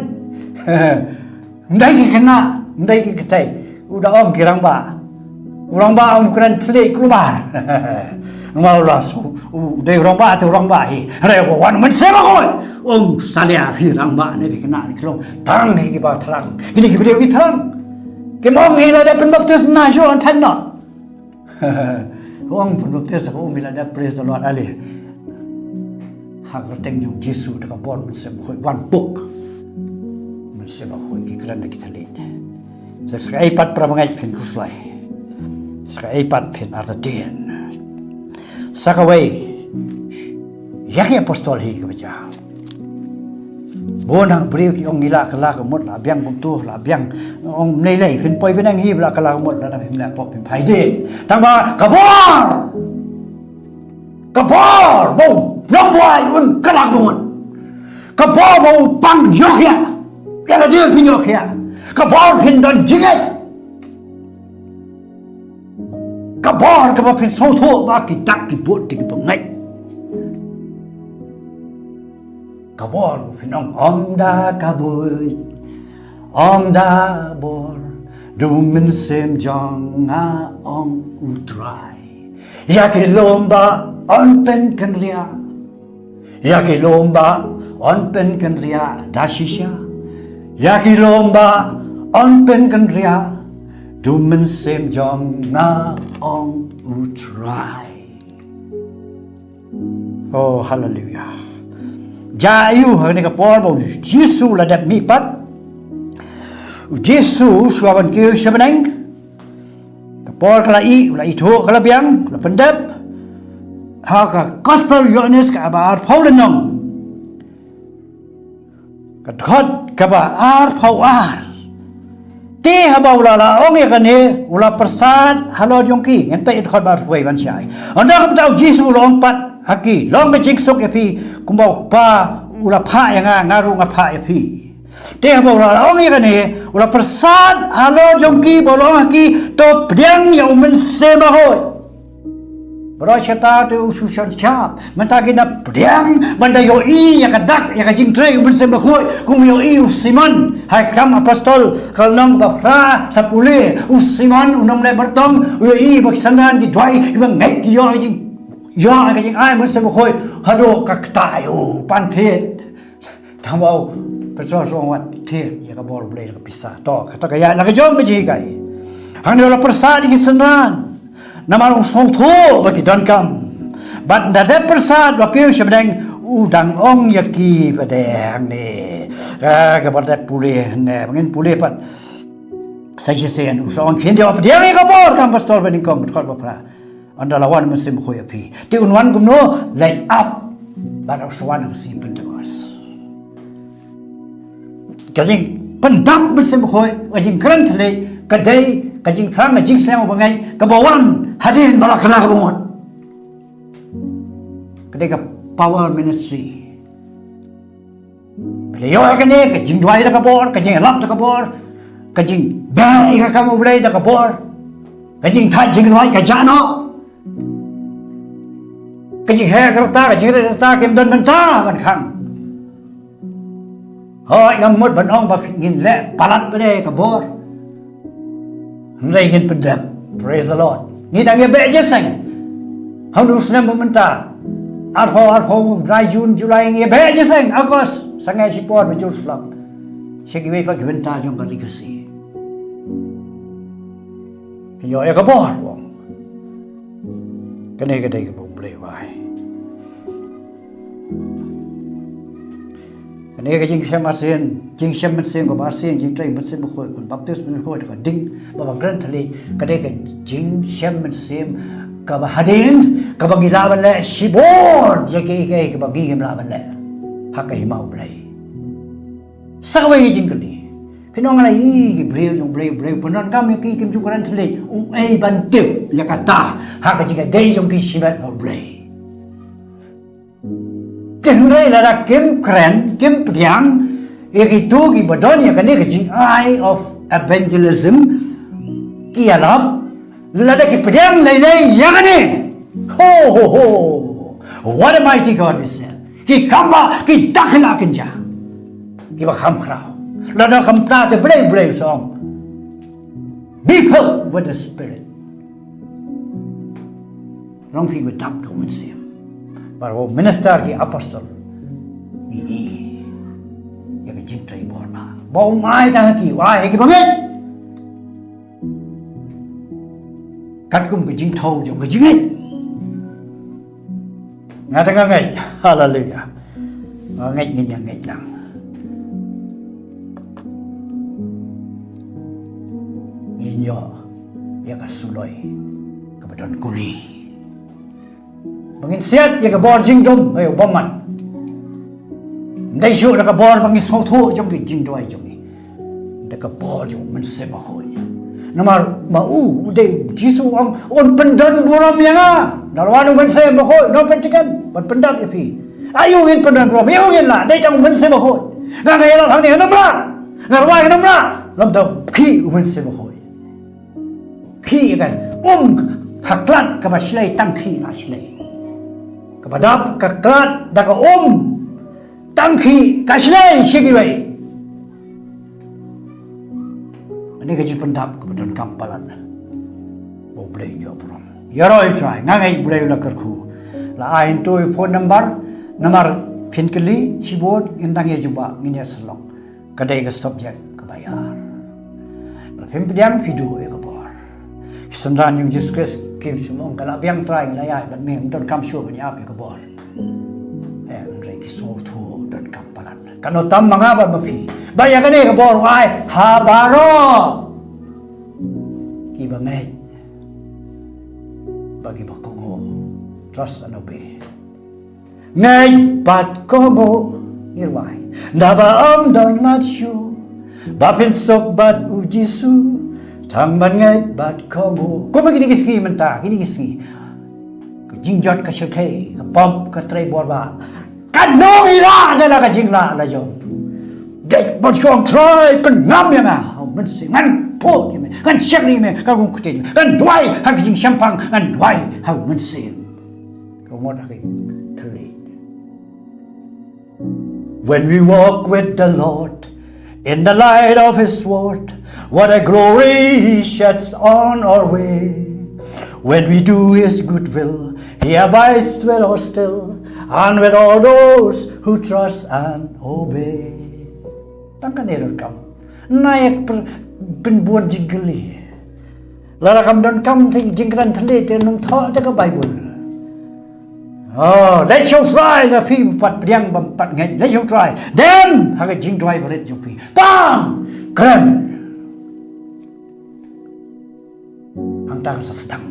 Ym dei ki khynnah, Ndai ki kata u da ong ki rangbah. U rangbah um kren thylliej klumar. Namar u la su u dei u rangbah te u rangbah hi. Hynrei ba wan u Mynsiem Bakhuid, ong salia phi rangbah ne phi khynnah ne khlong. Tang hi kiba thrang. Kine ki briew ki thrang. Kim ong hi lada pynbaptis na shu an phan noh. Ong pynbaptis ka um hi lada, praise the Lord, ale. Ha ka kyrteng jong Jisu da ka bor Mynsiem Bakhuid wan puk. Mynsiem Bakhuid ki kren da ki thylliej. Sa ka ei pat para bangeit phin khuslai. Sa ka ei pat phin artatien. Sa kawei, ïa ki apostol hi kaba jia. Bun hang briew ki ong ngi la kylla ka mut la biang kumtu la biang. Ong mlei lei phin poi bneng hi ba la kylla ka mut la dang phim la pop phim phai dien. Tang ba ka bor. Ka bor ba u Nongbuaid un kylla ka mut. Ka bor ba u pang ïoh ïa. Ïa la dei phin ïoh ïa. Ka bor phin don jingngeit. Ka bor kaba phin sngewthuh ba ki dak ki bud ki bangeit. Ka bor phin ong ong da ka buit, ong da bor, da u Mynsiem jong nga ong u Trai. Ïa ki lum ba yn pynkynriah. Ïa ki lum ba yn pynkynriah da shisha. Ïa ki lum ba yn pynkynriah. Da u Mynsiem jong nga ong u Trai. Oh, haleluya. Jia aiu ha kane ka por ba u Jisu la dep mihpat. U Jisu shuwa ban kiew sha bneng. Ka por ka la ih, u la ithuh ka la biang, u la pyndep. Ha ka gospel Ïoannis kaba arphew lynnong. Ka dkhot kaba arphew ar. Te haba u la la ong ïa kane, u la pyrsad halor jong ki, ngin peit dkhot ba arphew wei ban shai. Ynda kumta u Jisu u la ong pat ha ki, long ka jingsuk ïa phi, kumba u Kpa u la phah ïa nga, nga ruh nga phah ïa phi. Te haba u la la ong ïa kane, u la pyrsad halor jong ki, ba u la ong ha ki, to pdiang ïa u Mynsiem Bakhuid. Baroh shi katta te u shu shon shap. Mynta ki da pdiang ban da ïohi ïa ka dak ïa ka jingtrei u Mynsiem Bakhuid. Kum u ïohi u Simon ha Kam Apostol ka lynnong ba phra sa pule. U Simon u nongleh byrtong u ïohi ba ki synran ki duwai kiba ngeit ki ïoh ka jing, ïoh ka jingai Mynsiem Bakhuid. Haduh ka ktai u pan thied. Tang ba u Petros u ong wat thied ïa ka bor Blei da ka pisa. To, kata ka ïaid la ka jong ka jinghikai. Hangne u la pyrsad ïa ki synran. Namar u sngewthuh ba ki donkam. Bad ynda dep pyrsad ba kiew sha bneng u dang ong ïa ki ba dei hangne. Ka, kaba dep pule hangne. Ba ngin pule pat sa shisien u sa ong phin ïoh pdiang ïa ka bor Kam Apostol banyngkong dkhot ba phra. Ynda la wan u Mynsiem Bakhuid ïa phi. Te un wan kumno? Leit ap. Bad u sa wan ha ka sngi Pentekost. Ka jingpyndap Mynsiem Bakhuid, ka jingkren thylliej, ka dei ka jingthrang, ka jingslem u bangeit kaba wan hadien ba la kylla ka bamut. Ka dei ka power ministry. Phi la ïoh ïa kane, ka jingduwai da ka bor, ka jingïalap da ka bor, ka jingbeh ïa ka kam U Blei da ka bor, ka jingthait jingluid ka jah noh. Ka jingheh ka rta, ka jingrit ka rta kim don bynta ban khang. Hooid, ngam mut ban ong ba ngin leh palat pat de ka bor. Hynrei ngin pyndep. Praise the Lord. Ngi dang ïa beh jingïaseng. Ha une u snem ba mynta. Arphew, arphew, June, July, ngi ïa beh jingïaseng. August, sangeh shipor ba jur slap. Sha kiwei pat ki bynta jong ka Ri Khasi. Ïoh ïa ka bor, u ong. Kane ka dei kaba U Blei u ai. Kane ka jingshem arsien, jingshem mynsiem kaba arsien, jingtrei mynsiem bakhuid, ban baptis mynsiem bakhuid, ka ding, ba ban kren thylliej, ka dei ka jingshem mynsiem kaba hadien, kaba ngi lah ban leh shibun ïa kiei kiei kaba ngi ngim lah ban leh ha ka hima U Blei. Sa kawei ka jingkylli. Phin ong, nga la ïohi ki briew jong U Blei, U Blei u pyndonkam ïa ki, kim ju kren thylliej, uei ban tip ïa kata ha ka jingïadei jong ki shimet bad U Blei. Te hynrei lada kim kren, kim pdiang ïa kito kiba don ïa kane ka jingai of evangelism, ki ïalap, lada ki pdiang lei lei ïa kane. Ho, ho, ho. What a mighty God we serve. Ki kam ba, ki dak hynda kynja. Kiba kham khraw. Lada kumta te balei U Blei u sa ong. Be filled with the Spirit. Long phi ba dap da u Mynsiem. Para u minister ki apostol. Ngi i ïa ka jingtrei bor ba ba u mai tang ki wa ïa ki bangeit. Katkum ka jingthaw jong ka jingngeit. Nga ta nga ngeit. Haleluya. Nga ngeit, ngeit, ngeit, ngeit lang. Ngin ïoh ïa ka suloi kaba don kuli. Ba ngin siat ïa ka bor jingdum ba ïa u bymman. Ndai shuh da ka bor ba ngin sngewthuh jong ki jingduwai jong ngi. Da ka bor jong u Mynsiem Bakhuid. Namar ma u, u dei Jisu u ong, un pyndon burom ïa nga. Da la wan u Mynsiem Bakhuid, no pyntiken, ban pyndap ïa phi. Aïu ngin pyndon burom, aïu ngin lah, dei tang u Mynsiem Bakhuid. Nga nga ïalap hangne, ngam lah. Nga rwai, ngam lah. Lymda u khih u Mynsiem Bakhuid. Khih ka um ha klad kaba shlei tang khih la shlei. Kaba dap ka klad da ka um tang khih ka shlei sha kiwei. Ani ka jingpyndap kaba donkam palat. Ba U Blei un ïoh burom. Ïaroh ïa U Trai, nga ngeit U Blei u la kyrkhu. La ai hangto ïa u phone number, namar phin kylli shibun, ngin dang ïa jubab, ngin ïa sylloh. Ka dei ka subject kaba ïar. Lada phim pdiang phi duh ïa ka bor. Ki synran jong Jisu Khrist kim shym ong ka la biang Trai ngi la ïaid bad me, ym donkam shuh ban ïa ap ïa ka bor. Em, hynrei ki sngewthuh donkam palat. Katno tam ma nga bad ma phi. Ba ïa kane ka bor u ai ha baroh kiba ngeit bad kiba kohnguh. Trust and obey. Ngeit bad kohnguh, ngi rwai. Naba ym don lad shuh ba phin suk bad U Jisu. Tang ban ngeit bad kohnguh. Kumba kine ki sngi mynta, kine ki sngi. Ka jingjot ka shyrkhei, ka pop, ka trei bor ba. Ka nongïalam da la ka jinglah la jong. Dei ban shong Trai pynngam ïa nga ha U Mynsiem, ngan put ïa me, ngan shakri me, ka kum kti me, ngan duwai ha ka jingshemphang, ngan duwai ha U Mynsiem. Ka mut ha ka thylliej. When we walk with the Lord in the light of His word, what a glory He sheds on our way. When we do His good will, He abides with us still, and with all those who trust and obey. Tang kane ruh kam. Nai ek per-, pynbun jingkylli. Lada kam don kam te jingkren thylliej te nym thoh te ka Baibl. Oh, leit sha U Trai lada phi pat pdiang bym pat ngeit, leit sha U Trai. Then ha ka jingduwai barit jong phi, pan kren. Hangta ka sa sdang.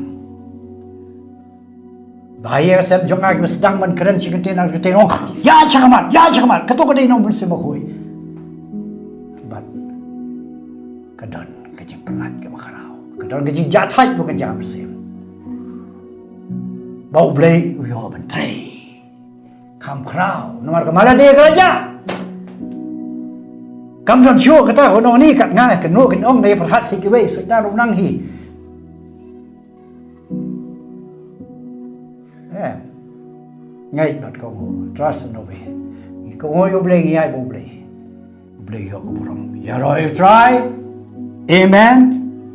Ba ïa ka sem jong nga kiba sdang ban kren shi kyntien ar kyntien, ong, ïa shakhmat, ïa shakhmat, kato ka dei na U Mynsiem Bakhuid. Bad ka don ka jingpynlait kaba khraw, ka don ka jingjahthait ba ka jia mynsiem. Ba U Blei u ïoh ban trei. Kham khraw namar ka mala de ka la jah. Kam don shuh kata ka nong ni, kat nga kynnoh kin ong dei pyrkhat sa kiwei, shu da ruh nang hi. Eh. Ngeit bad kohnguh, trust and obey. Ngi kohnguh ïa U Blei, ngi ïaid bad U Blei. U Blei ïoh ka burom. Ïaroh ïa U Trai. Amen.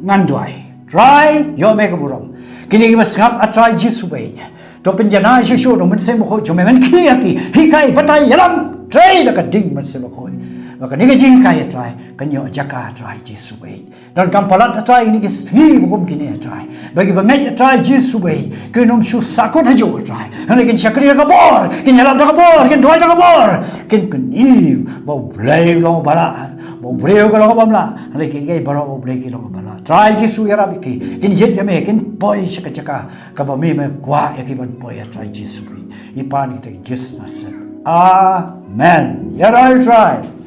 Ngan duwai. Trai, ïoh me ka burom. Kine kiba sngap, A Trai Jisu baieit, to pynjanai shuh shuh da U Mynsiem Bakhuid jong me, men khie ïa ki, hikai, batai, ïalam, trei da ka ding Mynsiem Bakhuid. Ba kane ka jinghikai, A Trai, kan ïoh jaka, A Trai Jisu baieit. Donkam palat, A Trai, kine ki sngi ba kum kine, A Trai. Ba kiba ngeit, A Trai Jisu baieit, kin ym shu sahkut hajuh, A Trai. Hynrei kin shakri da ka bor, kin ïalap da ka bor, kin duwai da ka bor, kin pyni ba U Blei u long uba lah, ba u briew ka long uba ym lah. Hynrei kiei kiei baroh ba U Blei ki long uba lah. Trai Jisu ïarap ïa ki, kin ïeit ïa me, kin poi sha ka jaka kaba me me kwah ïa ki ban poi, A Trai Jisu baieit. Ngi pan kita ha ka jingsngewsih. Amen. Ïaroh ïa U Trai.